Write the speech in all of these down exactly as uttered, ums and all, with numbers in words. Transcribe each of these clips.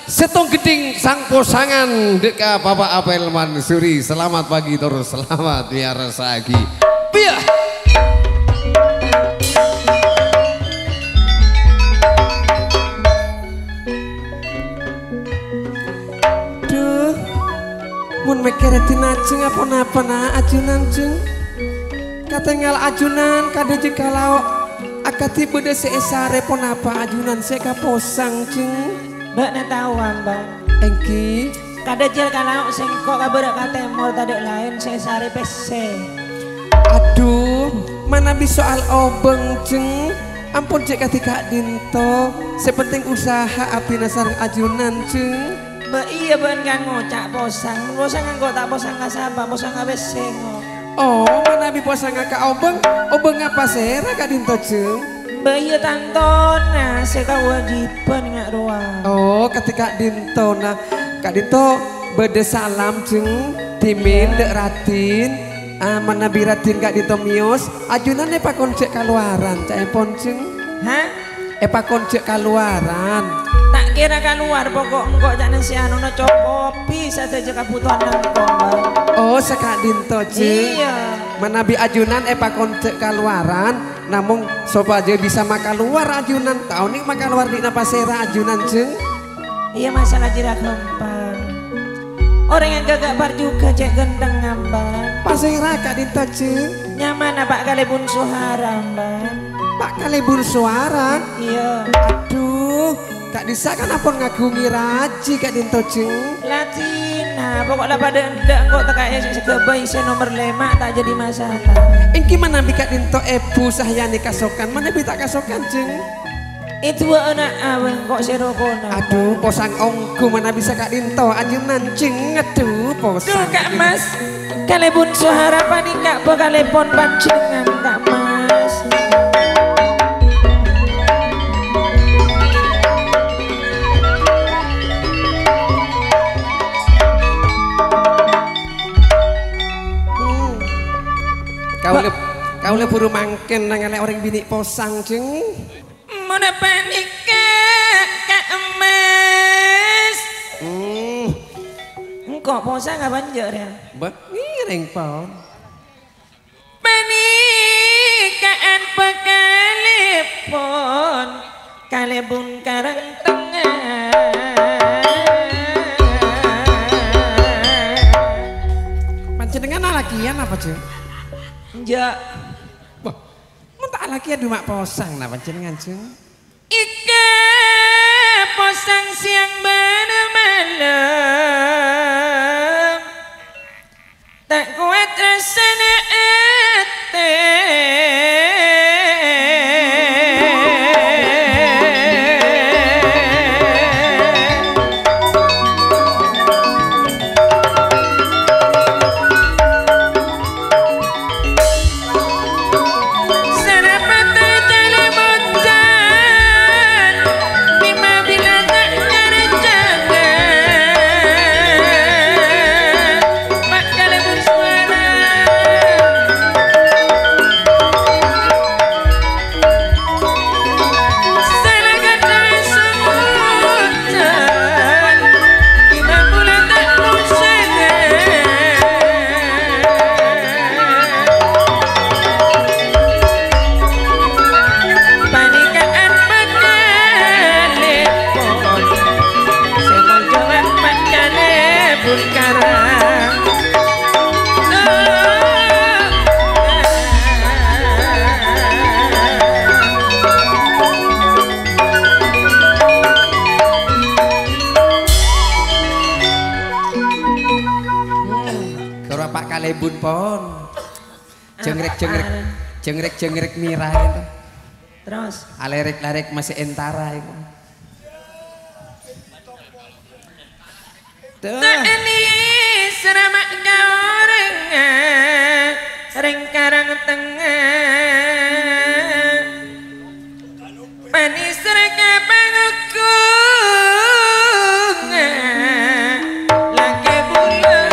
Sèttong ghedhing sang posangan dâ' ka Bapak Apel Mansuri. Selamat pagi tor selamat miyarsa'aghi. Piyâ. Dhu, mon mèkkèrè dinajeng aponapa, na', ajunan, Jeng? Katèngal ajunan kadhâjâ ka lao', akadhi bâdâ sè èsarè, ponapa ajunan sè kaposang, Jeng? Bâ'na taowa, Mbah? Èngghi. Kadhâjâ ka lao' sèngko' ka bârâ' ka tèmor tadâ' laèn sè èsarè pèssè. Adhu, manabi soal obâng, Jeng, ampon cè' kadhi ka'dinto. Sè penting usaha abdhina sareng ajunan, Jeng. Bâ' iyâ bâ'na kan ngoca' posang. Mon posang engko' ta' posang ka sapa, posang ka pèssè engko'. Oh, manabi posanga ka obâng, obângnga pasèra ka'dinto, Jeng? Bâ' iyâ tantona sè kawâjibhân nga' rowa. Oh, kadhi ka'dintona. Ka'dinto bâdâ salam, Jeng, dhimèn dâ' Radin. Ah, manabi Radin ka'dinto mèyos, ajunan èpakon cè' kalowaran, ca'èpon, Jeng. Hah? Èpakon cè' kalowaran. Ta' kèra kalowar, poko' engko' ca'na sè anona cokobi sadhâjâ kabhutowanna engko', Mbah. Oh, saka'dinto, Jeng. Iyâ. Manabi ajunan èpakon cè' kalowaran, namong sopajâ bisa makalowar ajunan, ta' onèng makalowar dina pasèra ajunan, Jeng. Iyâ, masalah jârèya ghâmpang. Orèng ghâgâ' parjhughâ cè' ghântengnga, Mbah. Pasèra ka'dinto, Jeng? Nyamana Pa' Kalèbun Sohara, Mbah. Pa' Kalèbun Sohara? Iyâ. Adhu, ka'dissa' kan ampon ngaghungè rajhi ka'dinto, Jeng. La dina, poko' la padâ endâ' engko' tekka' è sè ghâbây sè nomer lèma' ta' jadi masalah. Èngghi manabi ka'dinto Èbhu Sahyani kasokan, manabi ta' kasokan, Jeng? Èduwâ'âna awèng ko' sè rokona. Adhu, posang ongghu manabi saka'dinto, ajunan, Jeng. Adhu, posang. Dhu, Ka' Mas. Kalèbun Sohara panèka bhâkalèpon panjhennengngan, Ka' Mas. Hmm. Kaulâ, kaulâ buru mangkèn nangalè orèng binè' posang, Jeng. Mon panèka Ka' Mas. Hmm. Engko' posang apa enjâ' rèya? Bâ, ngèrèng, Pon. Panèka bhâkalèpon kalèbun karang tengnga. Panjhennengngan alakèyan apa, Jeng? Enjâ'. Bâ, Mon ta' alakèyan dhu ma' posang, na, panjhennengngan, Jeng? Èka posang sèyang bân malem, ta' kowat rassana atè. Panèka bhâkalèpon sè moncowa bhâkalèpon karang. Karo apa' kalèbun, Pon? Jenggrek-jenggrek, jenggrek-jenggrek mèra itu. Terus? Alerek-lerek masih entara itu. Tuh. Tak ini seramak kau rengah, rengkarang tengah. Manis reka pangukungan laki bulan.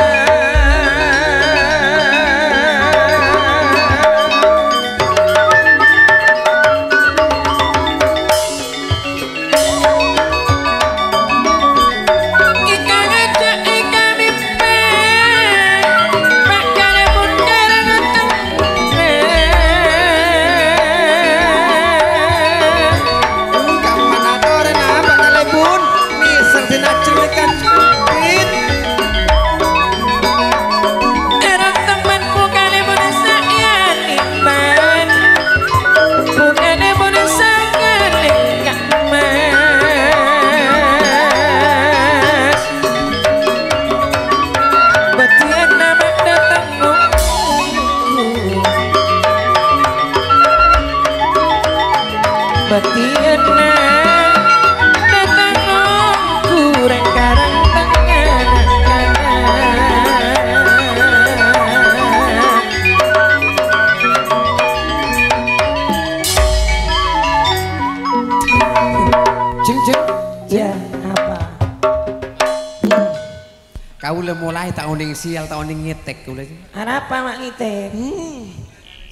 Kaulâ molaè ta' onèng sial, ta' onèng ngètèk kaulâ. Arapa ma' ngètèk? Hmm.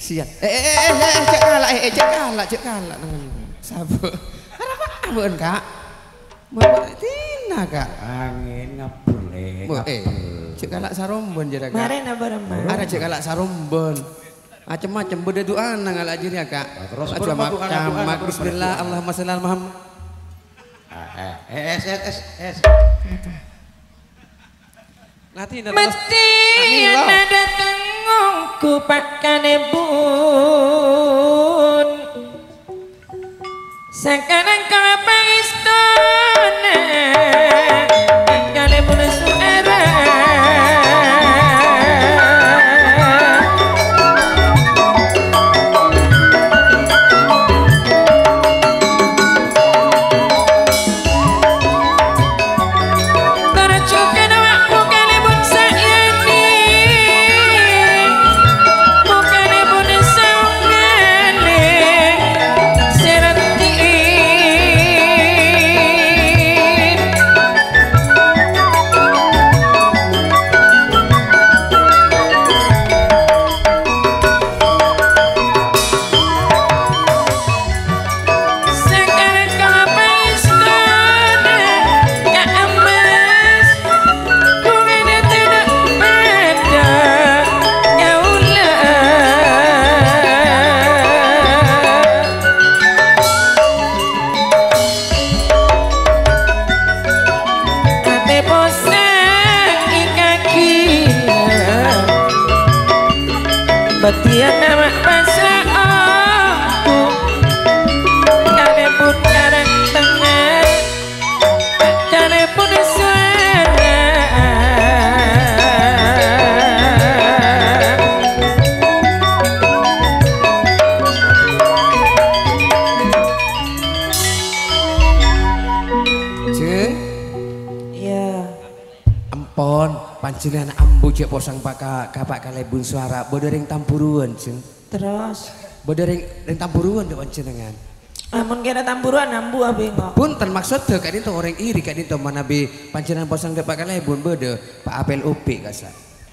Sial. Eh, eh, eh, eh, eh, jhâ' kala', eh, eh, jhâ' kala', jhâ' kala'. Nang, sabo. Arapa bâ'na, Ka'? Mabâ' dina, Ka'. Angèn ngabâl, eh, Bu, eh, ngabâl. Jhâ' kala' sarombân, jârèya, Ka'. Marèna bârâmma? Arapa jhâ' kala' sarombân? Macem-macem, bâdâ du'ana ngala' jârèya, Ka'. Nah, terros Aduh, bârâmma ma-, du'ana, du'ana, camat. Bârâmma Bismillah, du'ana. Allahumma shalli ala Muhammad. Ah, eh, eh, es, es, es, es. Nanti, nanti, terros. Mesti Amin, lo. Nadâteng ongghu Pa' Kalèbun. Sakalangkong pangèstona, Pa' Kalèbun Suara. Tor jhughân awakku kalèbun sajâni, moghâ kalèbun saongghu sè raddhin. Sakalangkong pangèstona ka emmas, bhungana tadâ' padâ kaulâ. Atè posang è kakiya, bâdiyâna ma' pasra ongghu. Kalèbun karang tengnga, kalèbun suara. Jeng? Iyâ. Empon, panjhennengngan ambu jhâ' posang pa-, ka, ka Pa' Kalèbun Suara, bâdâ rèng tamburuwân, Jeng. Terros? Bâdâ rèng, rèng tamburuwân dâ' panjhennengngan. Amon kèra tamburuwân ambu abâ' engko'. Bhunten, maksoddhâ ka'dinto orèng iri ka'dinto manabi panjhennengngan posang dâ' Pa' Kalèbun bâdâ Pa' Apel Upi kasa'.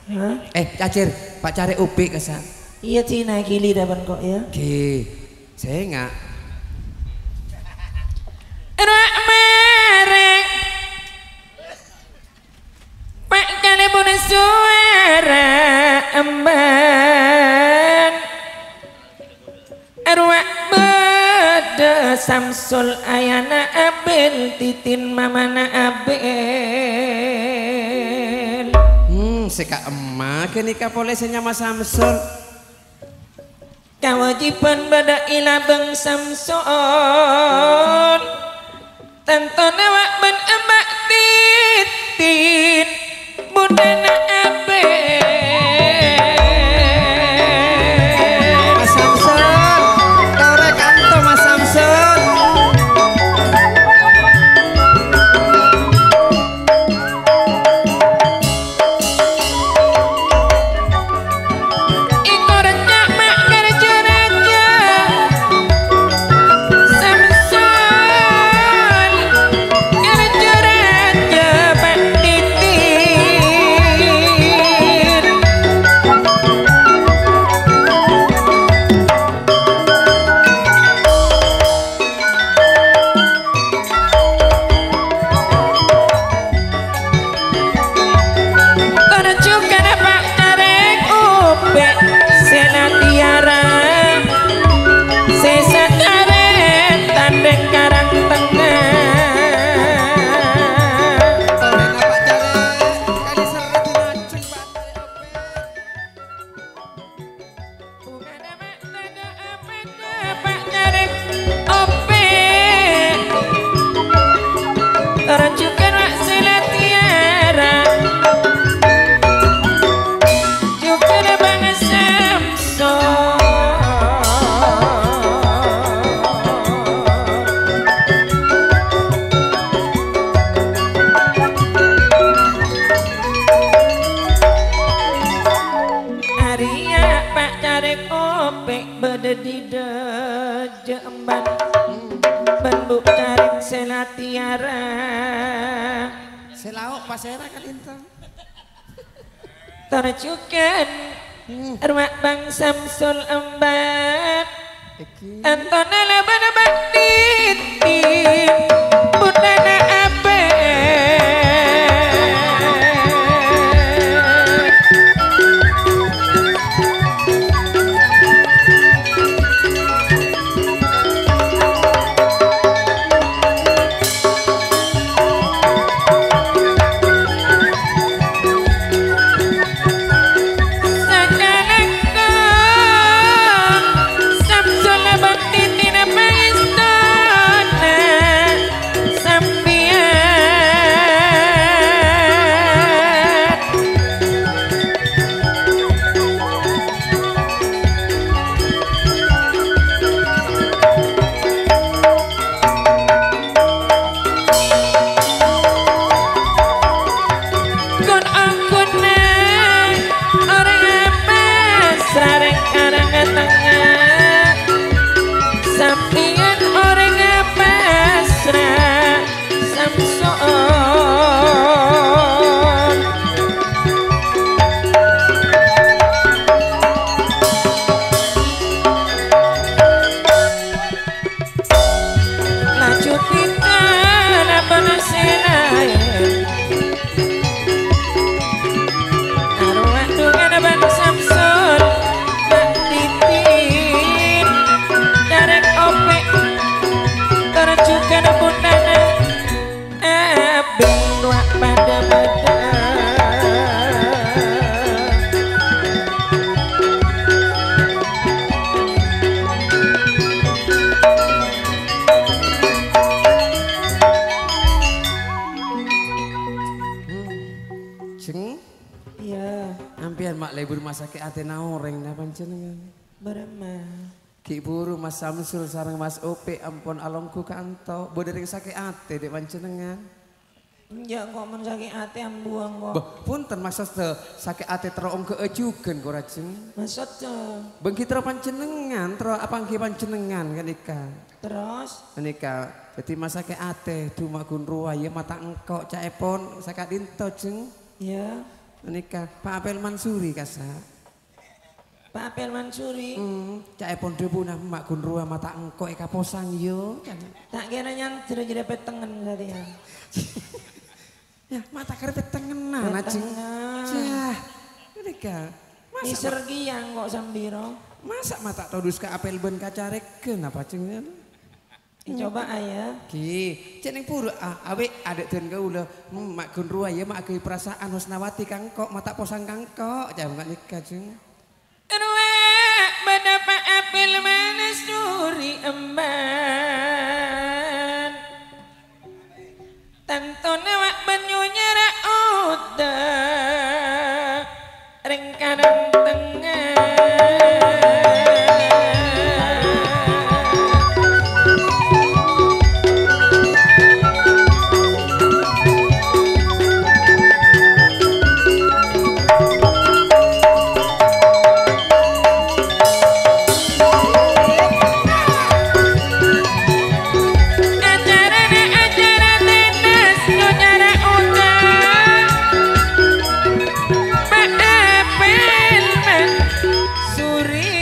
Hah? Eh, Cacir, Pa' Carè' Upi kasa'. Iyâ, Cina gili dâ' bân ko', yâ. Ghi, sènga'. Rowa marè. Pa' Kalèbun Suara emban. Arowa bâdâ Samsul ayana Abel, Titin mamana Abel. Hmm, sè ka'emma ghânèka polè sè nyama Samsul. Kawâjibhân bâdâ è labâng Samsul. Tantona wa' bân Emma' Titin, bhunana Abel. Mas Samsul, torè kanto, Mas Samsul. Iko rencak ma' kerja raja. Samsul kerja raja ma' titir. Tor jhughân Pa' Carè' Upi' sè la tiyara, sè sakarè tandheng karang tengnga. Torèna Pa' Carè', kali serra ngajeng Pa' Carè' Upi'. Bhungana ma' tadâ' apa-apa, Carè' Upi'. Tor jhughân wa' sè la tiyara. Jhughân Bang Samsul. Arèya Pa' Carè' Upi' bâdâ è dâjâ emban, bân Bu' Carè' sè la tiyara. Sè lao' pasèra kalintang. Tor jhughân Hmm. arwah Bang Samsul Emban. Iki. Tantona labân Bang Titin, putrana Abang. Sakalangkong Samsul Abang Titin maèstona sampèyan. Ghun-ongghunna orèng apasra rèng-arèng tengnga. Sampèyan orèng apasra Samsul. Laju pindah napa sè laèn. Arowa dhungan Bang Samsul, Bang Titin, Karèk Opèk, tor jhughân putrana Abang rowa padâ-padâ. Jeng, Iyâ. Ampèyan ma' lebur masakè' atèna orèng, na, panjhennengngan? Bârâmma? Ghi' buru Mas Samsul sareng Mas Opèk ampon alongghu kanto. Bâdâ rèng sakè' atè, dhi' panjhennengngan? Enjâ', kok mon sakè' atè ambuwâng, kok. Bâh, bhunten, maksodda sakè' atè terro ongghâ'â jhughân, ko, Rajeng? Maksodda? Bânggi terro panjhennengngan, terro apangghi panjhennengngan, ghânèka. Terros? Ghânèka, dhâddhi masakè' atè, dhu ma' ghun rowa, iyâ, mata engko', ca'èpon, saka'dinto, Jeng. Iyâ. Ghânèka, Pa' Apel Mansuri, kassa'. Pa' Apel Mansuri. Hmm, ca'èpon dhâbuna emma' ghun rowa mata engko' èkaposang, iyâ. Ta' kèra nyandher jârèya pèttengngen satèya. Yâ, mata karè pèttengngan, Ajeng. Pèttengngan. Yâ, ghânèka. Masa' Miser ma-, kèya engko' sambira. Masa' mata todus ka Apel bân kacarèghân apa, Jeng? Ècoba, yâ. Ghi, cè' neng buru, a-, awè' adâ' dân kaulâ, hmm, ma' ghun rowa, yâ, ma' aghâbây parasaan Husnawati ka engko', mata posang ka engko', ca'èpon ghânèka, Jeng. Rowa bâdâ Pa' Apel Mansuri emban. Tantona wa' bânnya nyara oda rèng Karang Tengnga. Acarana acara tenas, nyonya ra oca. Maapel, Mak Suri.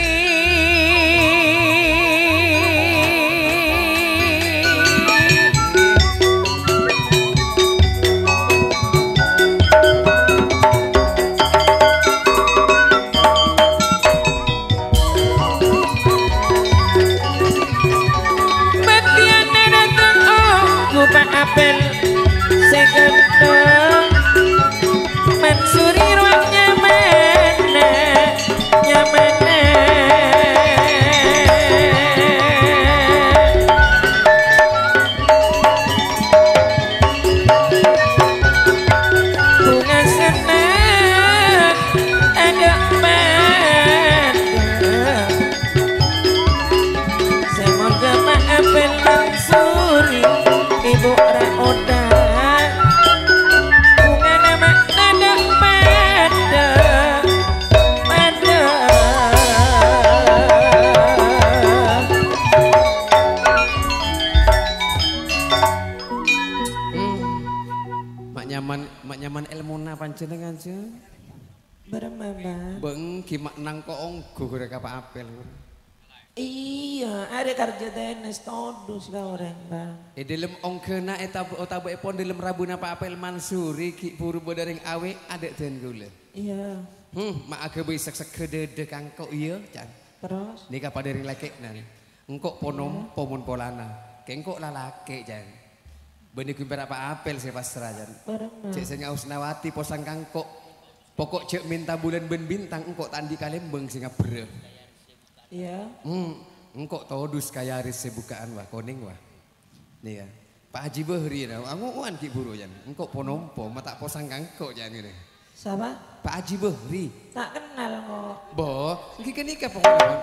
Bâktèyanna dâteng ongghu Pa' Apel sè ghântheng. Mansuri rowa nyamana, nyamana. Bhunga senneng adâ' padâ. Sè mondhâ Pa' Apel Mansuri, ibu ra oda. Bhungana ma' tadâ' padâ, padâ. Hmm. Ma' nyaman, ma' nyaman èlmona panjhennengngan, Jeng. Bârâmma, Bang? Bâ'na ghi' ma' nangko' ongghu ghârâ ka Pa' Apel. Iyâ, arè karjâ tenis todus ka orèng, Bang. È dhâlem ongghâna ètab-, otabâèpon dhâlem rabuna Pa' Apel Mansuri ghi' buru bâdâ rèng awè' adâ' dân kaulâ. Iyâ. Hmm, ma' aghâbây sek-, seghâ dâdâ kangko', iyâ, can. Terros? Nèka padâ rèng lakè'na, nè. Engko' ponompo mon polana. Kèng engko' lalakè', can. Bânnè ghumpèra Pa' Apel sè pasra, can. Bârâmma. Cè' sè ngaos nawati posang kangko'. Pokok jhâ' mènta bulân bân bintang, engko' ta' andi' kalèmbâng sè ngabbherrâ. Iyâ. Hmm, engko' todus ka Yaris sè bukka'an, wah, konèng, wah. Iyâ. Pa' Haji Bahri, na, ango'owan ghi' buru, can. Engko' ponompo, ma' ta' posang kangko', can, ngènè. Sapa? Pa' Haji Bahri. Ta' kennal, kok. Bo, ghi' ghânèka pokokna, Bang.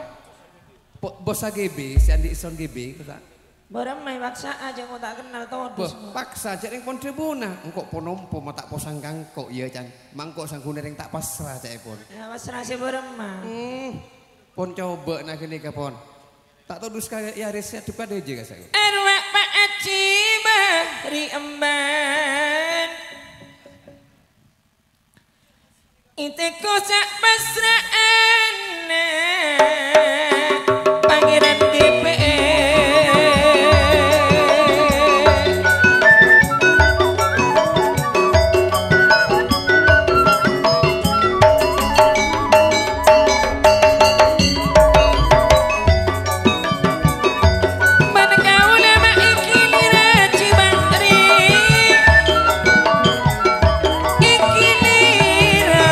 Po-, bos A G B, sè andi' son G B, kok ta'? Bârâmma èpaksa'a, jhâ' engko' ta' kennal todus, Bo, kok. Paksa, jhâ' rèng pon dhâbuna. Engko' ponompo, ma' ta' posang kangko', iyâ, can. Mangko' sangguna rèng ta' pasra, ca'èpon. Iyâ, pasra sè bârâmma. Hmm. Pon cobâ, na, ghânèka, pon. Ta' todus ka Yaris sè adhep ka dâjâ, ka sè. Arwah Pa' Haji Bahri Emban. Ètèko sa' pasra'anna Pangèran D P R. Bân kaulâ ma' èkèlèra Haji Bahri. Èkèlèra.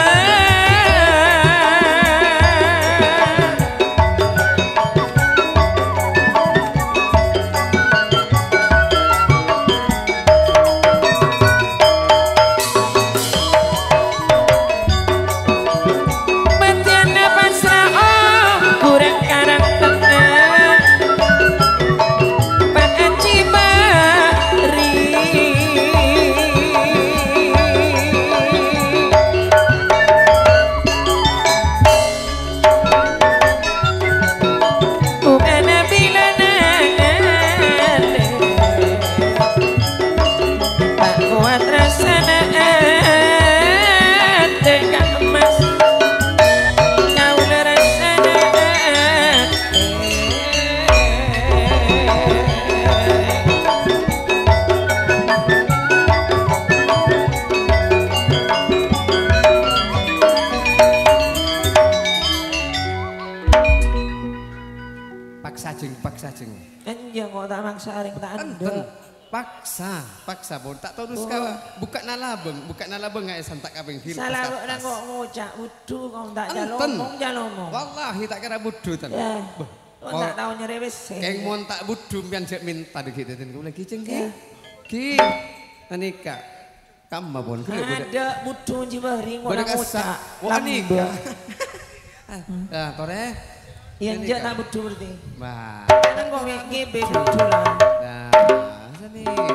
Bâdâna pasra, oh, kurang karang tenang. Pa' Haji Bahri. Bukana bilâna ngalè, ta' kowat rassana atè ka'emmas. Kaulâ rassana atè. Paksa, Jeng, paksa, Jeng. Enjâ', kok ta' maksa arèng ta' Enten. Endâ'. Paksa, paksa, pon. Ta' todus ka Oh. bukka'na labâng, bukka'na labâng ngaè santa' kapèng ghilâ. Salah pas kok ta' nang pas. kok ngoca' budhu, kok ta' Enten. calomong, calomong. Wallahi ta' kèra budhu, ten. Ya. Beh, Kok ta' kok tao nyarè wis. kèng mon ta' budhu, mpiyan jhâ' mènta dâghi' dâdin kaulâ ghi, Jeng, ghi. Ya. Ghi. Anèka. Kamma pon, ghellâ' bâdâ. Adâ' budhu Haji Bahri, Bâdâ ngoca'. kassa'. Wah, Lambâ'. nèka. Ah, ah, torè. Iyâ, Ini enjâ' kan. ta' budhu berarti. Wah. Kan kok nge-, ngibâ budhu lah. Nah, sanèka.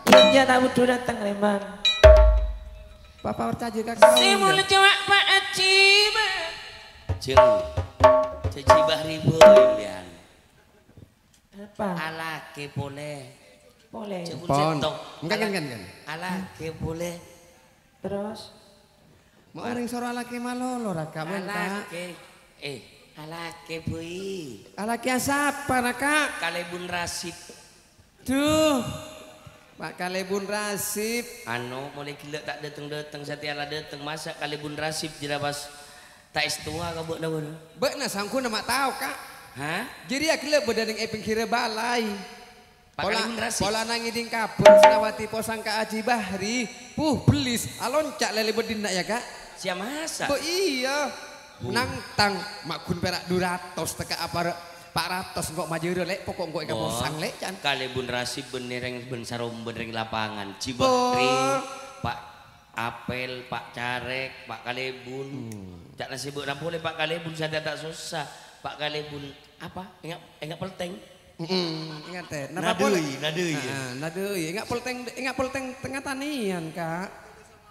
Iyâ, enjâ' ta' budhu dâteng, Lèman. Papa percaya ka Sè kaulâ. molja wa' Pa' Haji, Bang. Jeng. Haji Bahri, boy, mbiyan. Apa? Alakè polè. Polè. Jhâ' Pon. cètto. Enggak, Ala-, enggak, enggak. alakè polè. Terros? Ma' orèng soro alakè malolo, Raka, mon, Kak. Alakè. Eh, alakè, Boy. Alakè sapa, Raka? Kalèbun Rasip. Duh. Pa' Kalèbun Rasip. Anu, molaè ghellâ' ta' dâteng-dâteng, satèya la dâteng. Masa' Kalèbun Rasip jârèya pas Ta' èstowa ka bâ'na, bâ'na? Bâ'na sangguna ma' tao, Ka'. Hah? Jârèya ghellâ' bâdâ neng è pèngghirrâ bâlâi. Pak Pola-, Kalimun Rasip. Polana ngèdhing kabhâr Senawati posang ka Aji Bahri. Puh, bellis, alonca' lèlè bâdhinna, yâ, Ka'. Siya masa'? Bâ iyâ. Huh. Nangtang, ma' ghun pèra' du ratos, tekka' apa, pa' ratos engko' majârâ, Lè', poko' engko' èkaposang, Lè', can. Kalèbun Rasip bân nèrèng bân sarombân rèng lapangan. Ji Bahri, Pak Apel, Pak Carèk, Pak Kalèbun. Hmm. Ca'na sè bâ'na polè Pak Kalèbun, satèya ta' sossa. Pak Kalèbun apa? Enga', enga' pelteng? Mm-mm, ingat, eh. Napa Nadei, polè? Nadei, ya. Ah, nadei. Enga' pelteng, enga' pelteng tengnga tanèyan, Ka'.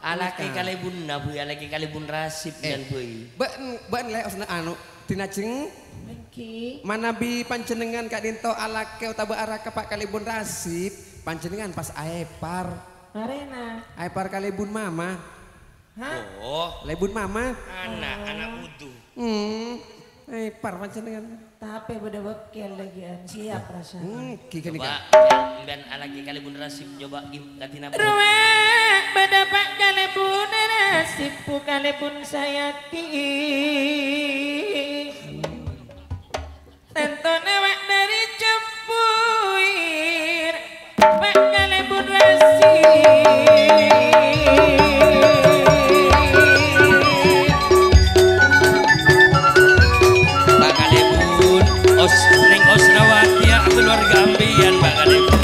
Alakè Kalèbunna, Bui, alakè Kalèbun Rasip, eh, yan, Bui. Bâ'en, bâ'en, Lè', osna anu, dinajeng. Èngghi. Manabi panjhennengngan ka'dinto alakè otabâ araka Pak Kalèbun Rasip, panjhennengngan pas aèpar. Marèna. Aèpar Kalèbun Mama. Hah? Oh. Lebun mama. Ana', ana' wudu. Hmm. Eh, par panjhennengngan. Tapè bâdâ wèkkèl lagi, an. Siap, rasa. Hmm, ghi ghânèka. Coba, mbèyan alakè kalèbun Rasip, coba im-, kadhi napa? Rowa bâdâ pa' kalèbun Rasip, bu kalèbun Sayati. Tantona wa' dâri Jempuir, wa' kalèbun Rasi. Wa' kalèbun Os-, neng Osrawati, ya, keluarga ambiyan, wa' kalèbun.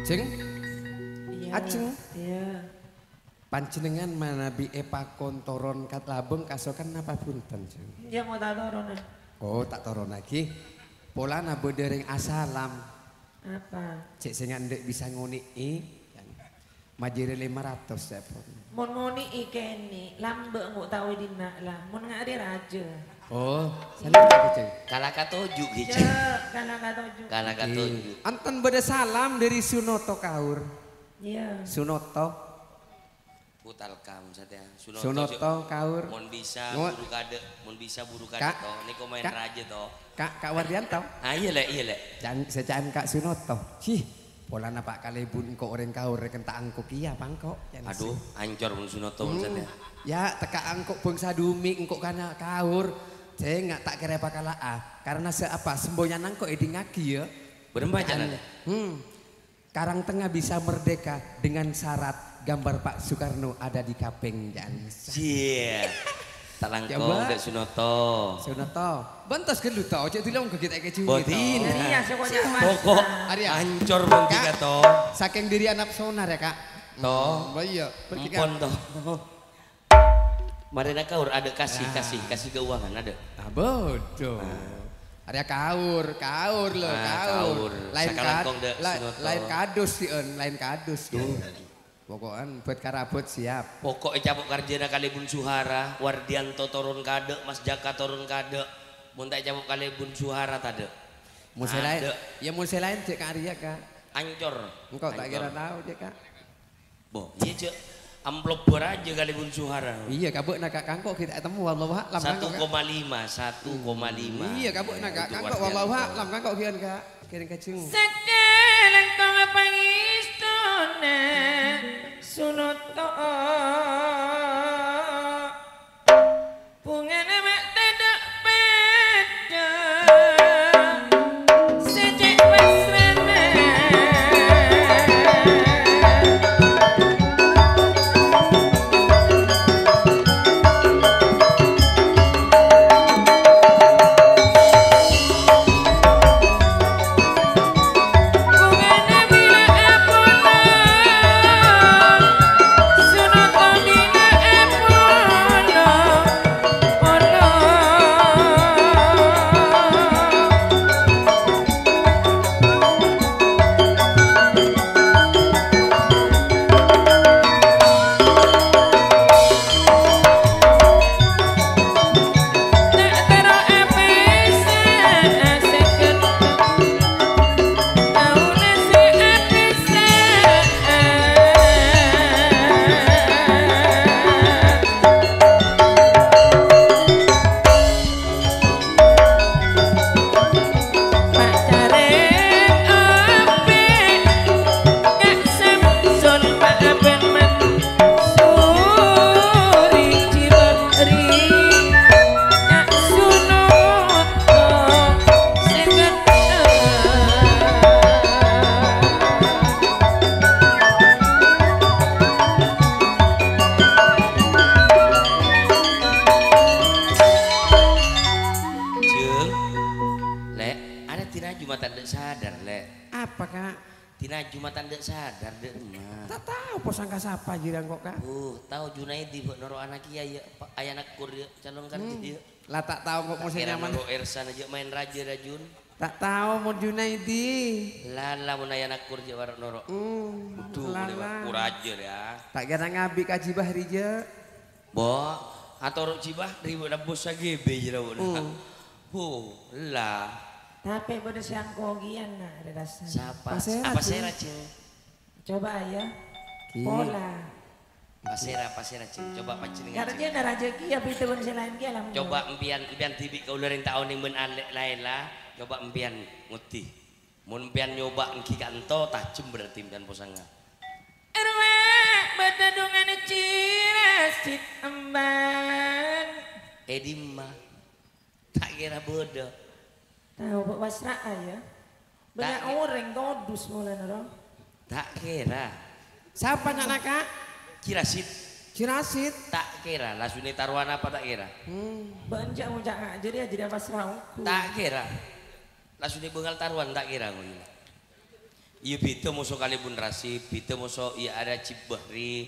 Jeng? Iya, Ajeng? Iya. Panjhennengngan manabi èpakon toron ka Labeng kasokan napa bhunten, Jeng? Iya, mau tak toronan. Oh, tak toronaghi. Polana bâdâ rèng asalam. Apa? Cè' sènga' endâ' bisa ngonè'è. Majârâ lèma ratos, cè' pon. Mon ngonè'è kènè', lambâ' engko' tao è dinna' la. Mon nga' arè rajâ. Oh, salah, Jeng. Kala katoju', ghi, Jeng. Cè', kala katoju'. Kala katoju'. Enten bâdâ salam dâri Sunoto Kaur. Iya. Sunoto. Putal kamu satèya. Sunoto, Sunoto Kaur. Mon bisa buru kadâ', mon bisa buru kadâ' to. Nèko maèn rajâ to. Ka', Ka' Wardianto. Ah, iyâ, Lè', iyâ, Lè'. Can-, sè can Ka' Sunoto. Cih, polana pa' kalèbun engko' orèng Kaur rèken ta' angko kèya pangko'. Can Aduh, ancor mon Sunoto mon satèya. Ya, tekka' angko' bângsa Dumi, engko' kana' Kaur. Sènga' ta' kèra èpakala'a. Karena sè apa? Semboyan angko' èdingngaghi, ya. Bârâmpa can, Lè'? Hmm. Karang Tengah bisa merdeka dengan syarat gambar Pak Soekarno ada di kapeng, jân. Cie. Talangkong Coba. Dek Sunoto. Sunoto. Bentos gelu to, cek dilong ke kita ke Juni to. Bodin. Iya, semuanya Pokok aman. Arya. Ancor mon Kak, tiga to. Saking diri anak sonar ya, Kak. To. Hmm, iya. Bertiga. Empon to. Marèna kaur adâ' kasih, ah, kasih, kasih keuangan adâ'. Ah, bodoh. Ah. Arya kaur, kaur lho, ah, kaur. Kaur. Lain kad-, Sakalangkong dâ' la-, Sunoto. Lain kadus sih, En, lain kadus. Duh. Poko'en buat karabut siap. Pokok ècapok karjâna kalèbun Suhara, Wardianto toron kadâ', Mas Jaka toron kadâ'. Mon ta' ècapok kalèbun Suhara tadâ'. Mon sè laèn, adâ'. Ya mon sè laèn cek ka Arya, Kak. Ancor. Engko' ta' kèra tao cek, Kak. Bo, iyâ, Cek. Amplop bârâjâ kalèbun Suhara. Iyâ, kabâ'na Kak Kangko' ghi' ta' ètemmo, wallahu a'lam, Kangko', ya. Satu koma lima, satu koma lima. Iyâ, kabâ'na Kak Kangko', wallahu a'lam, Kangko', ghi' kan, Kak. Kèrèng kajeng. Sakalangkong pangèstona Sunoto. Bungana ma' tadâ' padâ, sè cè' pasrana. Bungana Dinaju matan dâ' sadar, dâ' remma. Ta' tao posangka sapa jârèya engko', Ka'. Uh, tao Junaidi bâ' noro' ana' kèya, yâ, pa-, ayana kur, yâ, calon karja, Hmm. yâ. La ta' tao engko' mosè Ayana nyaman. Noro' Ersan jâ' maèn rajâ, Rajun. Ta' tao mon Junaidi. Lala mon ayana kur jâ' waro' noro'. Hmm, Waduh, lala. Lewat kur rajâ, yâ. Ta' kèra ngabi' ka Haji Bahri, jâ'. Bo, atoro' Haji Bahri, bâ' nebbhus sagibâ, jâ' la, bâ'. Hmm. Huh, la. Tapè bâdâ sè angkogiyan, na', rè rassana. Sapa? Pasèra, Apa sèra, Cing? Cing? Coba, ya. Ki. Pola. Pasèra, pasèra, Cing? Coba panjhennengan, Cing. Karjana rajâ kèya, bhidhâ bân sè laèn kèya, lah, Coba monggo. Empèyan, empèyan dhibi' kaulâ rèng ta' onèng bân alè' laèn, la. Coba empèyan ngoddi. Mon empèyan nyoba èngghi kanto, tajem berarti empèyan posanga. Arwah bâdâ dhungana Cirasit Emban. È dimma? Ta' kèra bâdâ. Tao, Pak, pasra'a, ya. Bânnya' Ta' kè- orèng todus polana, ro. Ta' kèra. Sapa nya'na, Ka'? Cirasit. Cirasit. Ta' kèra, la sunè tarowan apa ta' kèra? Hmm. Bân jâ' ngoca' nga' jârèya, jârèya pasra ongghu. Ta' kèra. La sunè bângal tarowan ta' kèra ngono. Iyâ, bhidhâ moso kalèbun Rasib, bhidhâ moso iyâ arèya Haji Bahri,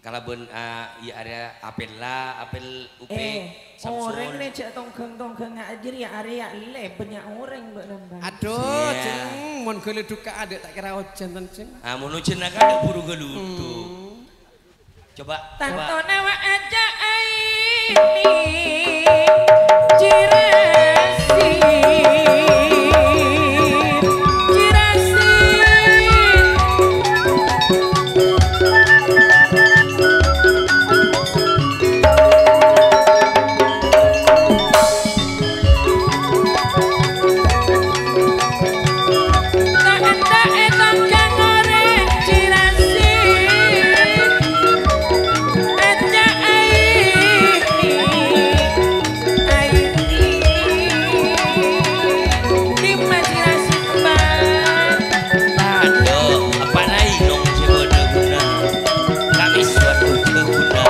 kalabân, ah, iyâ arèya Apella, Apel Upik, Eh, Samsul. Orèng nè jâ' tongghâng-tongghâng nga' jârèya arèya lè bânnya' orèng bâ' nambah. Aduh, Iyâ. Ceng, mon ghâlâdhuk ka adâ' ta' kèra ojhân, ten, Ceng. Ah, mon ojhân ka adâ' buru ghâludhuk. Hmm. Coba, coba. Tantona wa aja aini Jurassic, Jurassic. Padâ, apa laèn nong sè bâdâ ghuna? Kami suatu guna.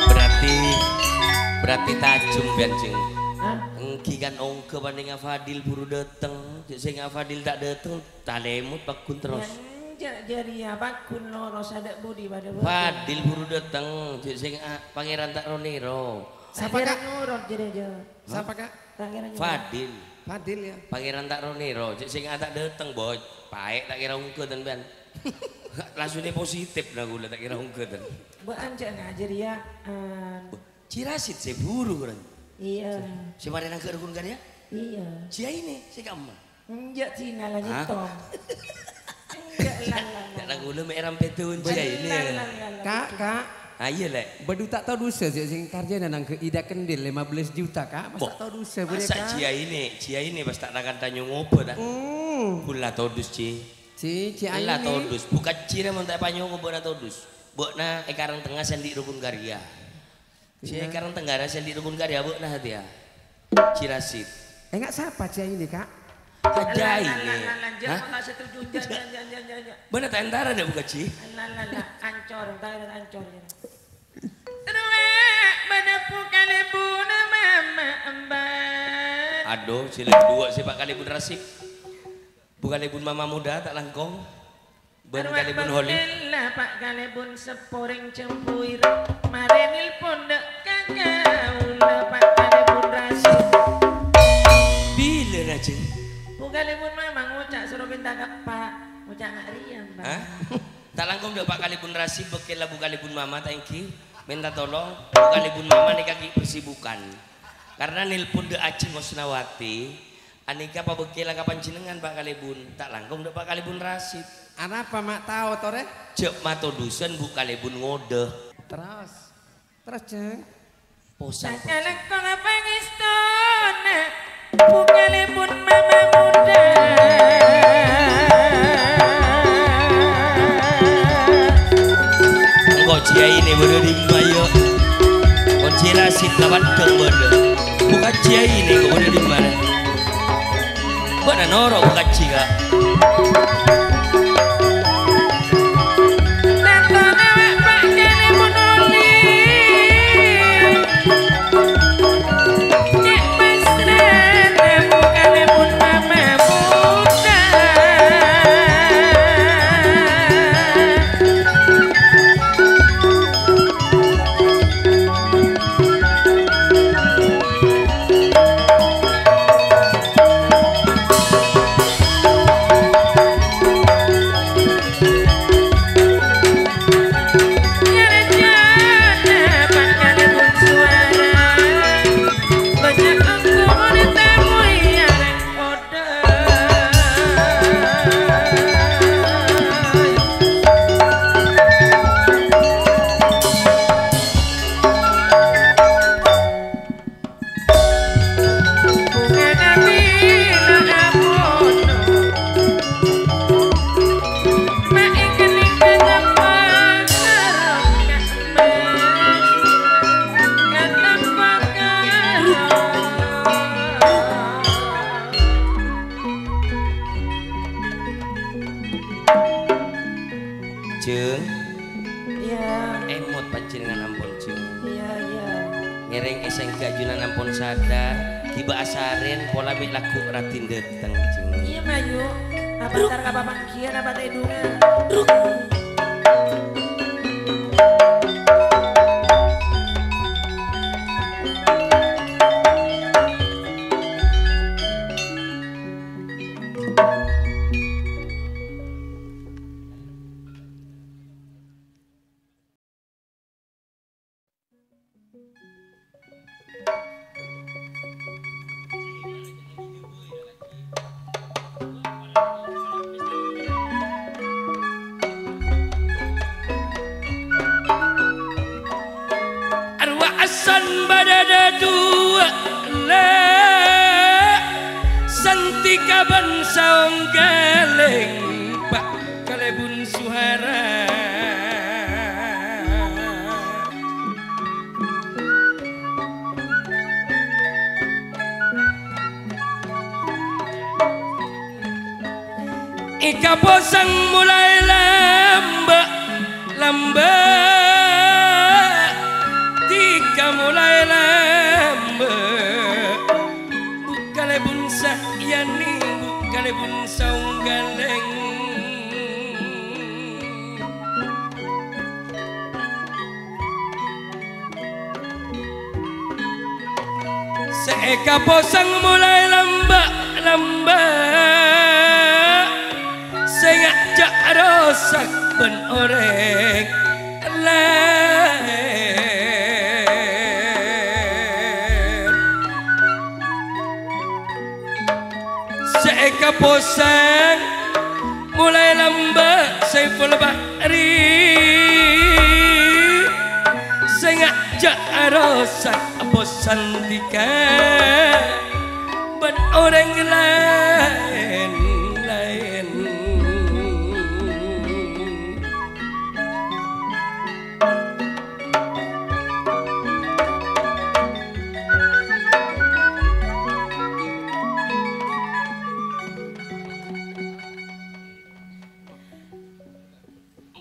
Berarti, berarti tajem, Bân, Cing. Hah? Èngghi kan ongghâ panènga Fadil buru dâteng. Jâ' sènga' Fadil ta' dâteng, talèmot pagghun terros. Yâ, enjâ' jârèya pagghun loros adâ' budi padâ bâdâ. Fadil buru dâteng, jâ' sènga' Pangèran ta' ro-nèro. Sapa, Kak? Nurut jârèya, jâ'. Sapa, Kak? Ta' kèra nyoba. Fadil. Fadil, ya. Pangèran ta' ro-nèro, jâ' sènga' ta' dâteng, Boy. Paè' ta' kèra ongghâ, ten, Bân. Langsungnya positif, nah, ghulâ ta' kèra ongghâ, ten. Bâ'ân jâ' ngajhâr, ya, an. Boh, Cirasit sè buru, kan? Iyâ. Sè marèna ka rukun karya? Iyâ. Ciainè, sè ka'emma? Enjâ', Cina la Hah? nyèttong. Enjâ', la, la, la, Karena la. ghulâ mè' rampèdun Bener. ciainè. La, la, la, la. Kak, Kak. Ah, iyâ, Lè'. Bâdhu ta' tao dhusa, sè, sing karjana nang ke Ida Kendil lima belas juta, Kak. Mas Boh. ta' tao dhusa, bâriyâ, Masa Kak? ciainè, ciainè pas ta' nakanta nyongoba, ta'? Hmm. Ghulâ todus, Ci. Ci, Ci Ella Aini. todus. Bukan Ci, mon ta' èpanyongo bâ'na todus. Bâ'na è Karang Tengnga sè andi' rukun karya. Sè Iya. Karang Tenggara sè andi' rukun karya bâ'na satèya. Cirasit. Enga' sapa Ci Aini, Kak? Aja Lah, ini. lah, lah, lah, Hah? jangan setuju, jangan, jangan, jangan, jangan, jangan. Bâ'na ta' entara dâ' buka, Ci? Lah, lah, lah, ancor, entara ancor, ya. Terus, mana bukan ibu nama mama emban? Aduh, sila dua sih, Pak, kalèbun Rasik. Bukan ibu mama muda, ta' langkong. Bân Arwah kalèbun Holi. Bangkella, Pak, kalèbun Seporeng Cempuir. Marè nelpon dâ' ka kaulâ, Pak, kalèbun Rasul. Bilâ, Rajeng? Bu kalèbun Mamang ngoca' soro benta ka, Pak. Ca'na rèya, Mbak. Hah? Ta' langkong dâ' Pa' Kalèbun Rasid, bâkkèlla Bu Kalèbun Mama ta' ènggi? Mènta tolong, Bu Kalèbun Mama nèka ghi' bersibukan. Karena nelpon dâ' Ajeng Husnawati, anèka pabâkkèlla ka panjhennengngan, Pa' Kalèbun. Ta' langkong dâ' Pa' Kalèbun Rasid. Anapa, Ma', tao torè? Jhâ' matodusân Bu Kalèbun ngodâ. Terros? Terros, Jeng? Posang, posang. Sakalangkong pangèstona, Bu Kalèbun Mama Muda. Engko' jiyâ aèna bâdâ è dimma, yâ? Engko' jiyâ Rasid la paddhâng bâdâ. Bukan jiyâ aèna kok bâdâ è dimma. Bâ'na noro' Bu Kaji, Ka'. Jeng. Iyâ. Èmot panjhennengngan ampon, Jeng. Iyâ, iyâ. Ngèrèng èsengghâ ajunan ampon sadar, ghibâ asarèn pola mè' lagghu' Radèn dâteng, Jeng. Iyâ, mayu. Apa entar ka papangghiyân, apa tèdungan? Arwah assan bâdâ dâduwâ, lè', Santika bân Saonggalèng, Pa' Kalèbun Suhara. Èkaposang molaè lambâ', lambâ', dhika molaè lambâ'. Bu' Kalèbun Sahyani, Bu' Kalèbun Saonggalèng. Sè èkaposang molaè lambâ'-lambâ', sènga' jhâ' arosak bân orèng laèn. Sè èkaposang molaè lambâ' Saiful Bahri, sènga' jhâ' arosak bos Santika bân orèng laèn-laèn.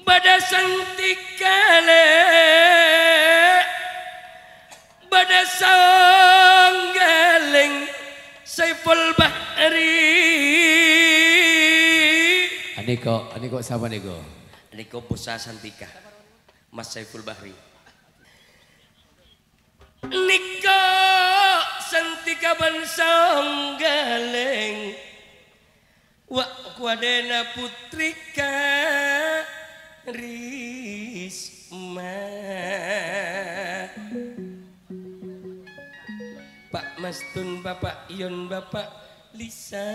Bâdâ Santika, lè', bâdâ Saonggalèng Saiful Bahri. Anèko, anèko sapa nèko? Anèko bossa Santika, Mas Saiful Bahri. Nèko Santika bân Saonggalèng. Wa' kowadhâna Putri Karisma. Pa' Mastun, Bapa' Yon, Bapa' Lisa.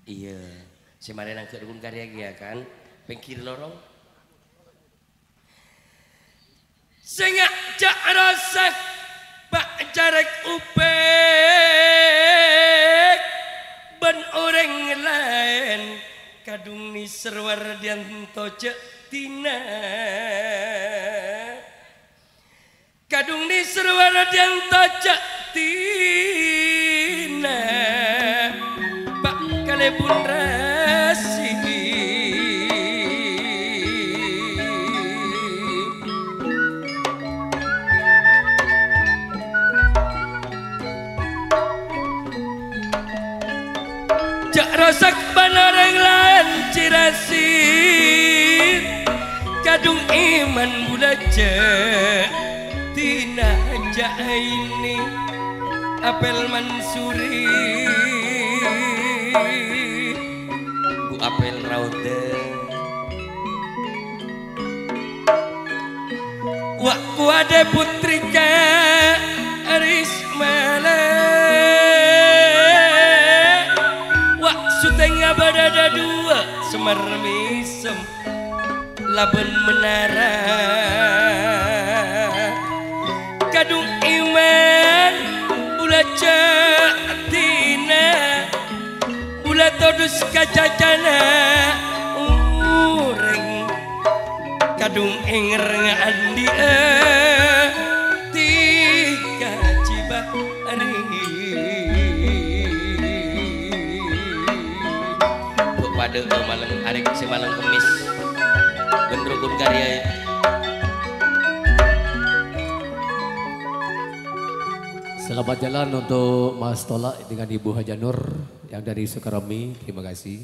Iyâ, sè marè nangghâ' rukun karya kèya, kan? Pèngghir lorong. Sènga' jhâ' rosak, pa' carèk opèk bân orèng laèn, kadhung nèser Wardiyanto jhâ' dinah. Kadhung nèser Wardiyanto jhâ' dinah, pa' kalèbun rasi. Jhâ' rosak bân orèng laèn, Cirasir. Kadhung èman bulâ jhâ' dinah jhâ' ènè. Apel Mansuri, Bu Apel Raudha. Wa' kowadhâ Putri Karisma la. Wa' sotèngnga bâdâ dhâduwâ, Semar Mèsem labân Menara. Kadhung èman bulâ jhâ' dinah. Bulâ todus ka cacana orèng, kadhung ènger ngaandi'â tika jibâ arè. Bu' padâ'â malem arè sè malem Kemmis bân rukun karya. Selamat jalan untuk Mas Tolak dengan Ibu Haja Nur yang dari Sukarami. Terima kasih.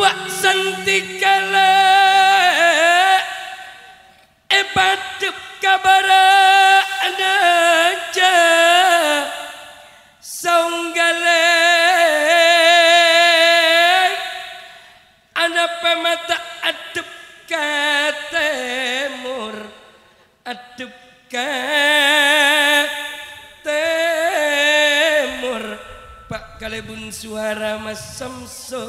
Wa' santikala èpadhep ka bârâ'na jhâ' saongghâlè. Anapa mata addhep ka tèmor, addhep ka tèmor, pa' kalèbun sowara Mas Samsul.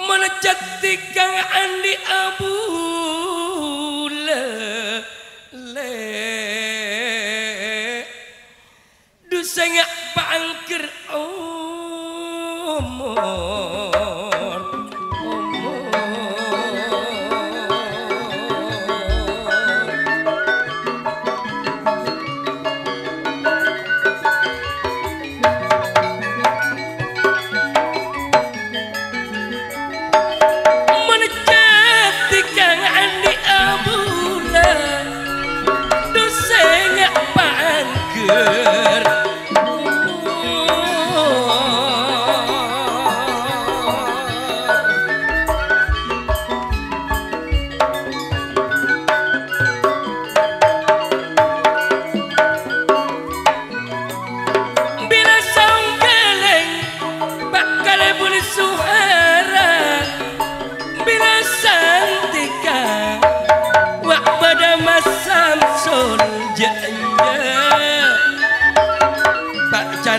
Mon jhât tika ngaandi'â bulâ, lè'. Dusènga paangghâr omor, omor.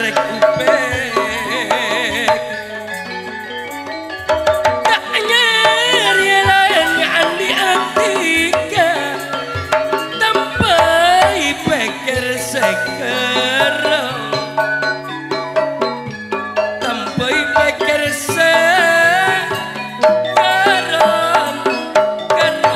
Rek upek. Ta' nyarè laèn andi' atèka, tambhâi pèkkèr sè kerro. Tambhâi pèkkèr sè kerro, kerro.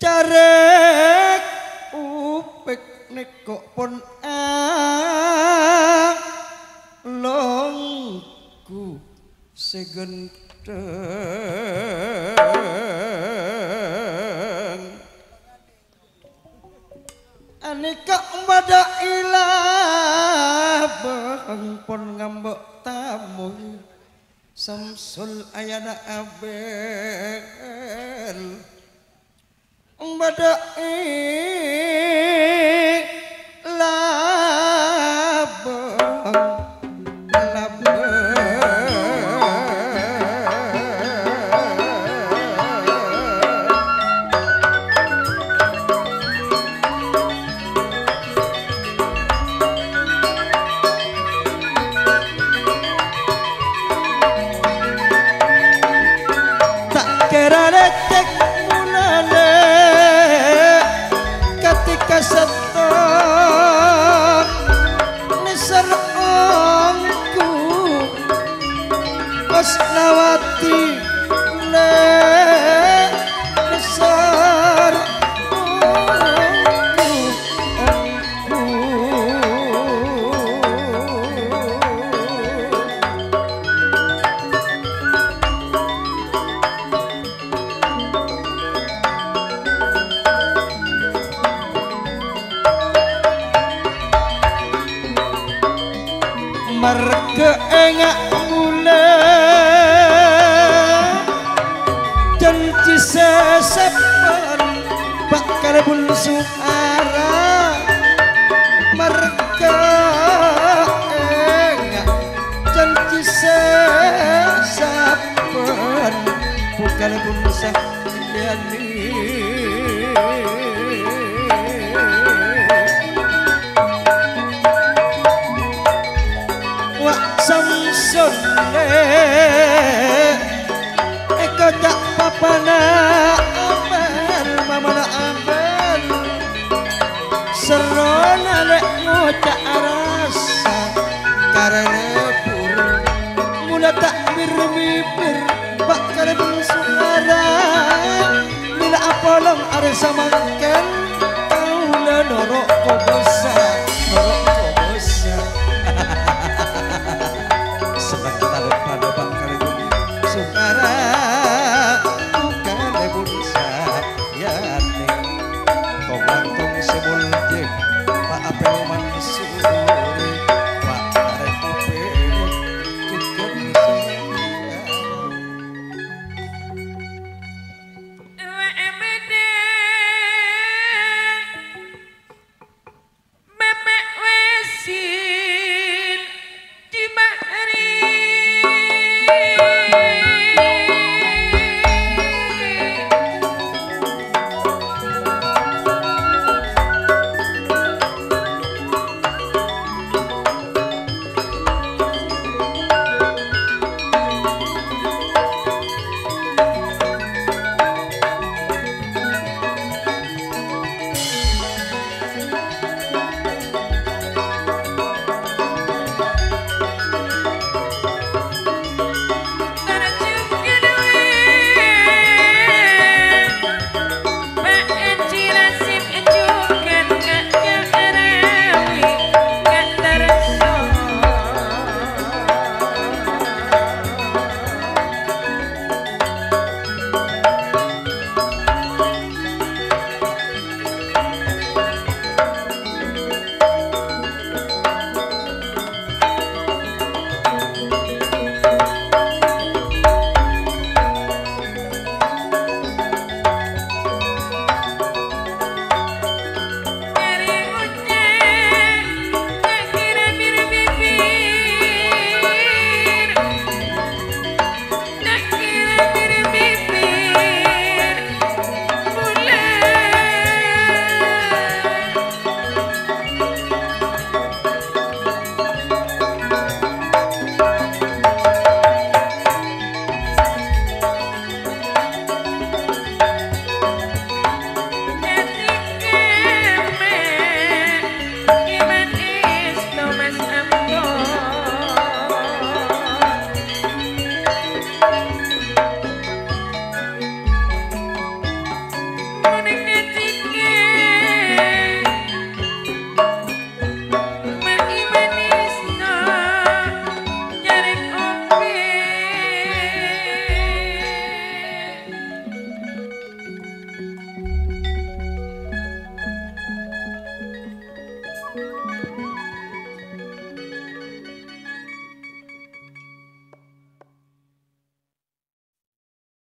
Carèk upèk nèko pon alongghu sè ghântheng. Anèka bâdâ è labâng pon ngambo' tamoy Samsul ayana Abel. Bâdâ è labâng, labâng. Ta' kèra lècèk mulana katèka sèttong nèser ongghu Osnawati nèser ongghu. Marghâ ènga' bulâ jhânjhi sè sabbhân bhâkal bhunsu ara, marghâ ènga' jhânjhi sè sabbhân bhâkal bhunsa. Wa' Samsul Dole, èkoca' papana abâl, mamana abâl. Serrona lè' ngoca' arassa karana buru. Mula ta' bir-mibir, pa' karana songara. Mèla apolong arè samangkèn, kaulâ noro' kobâsa.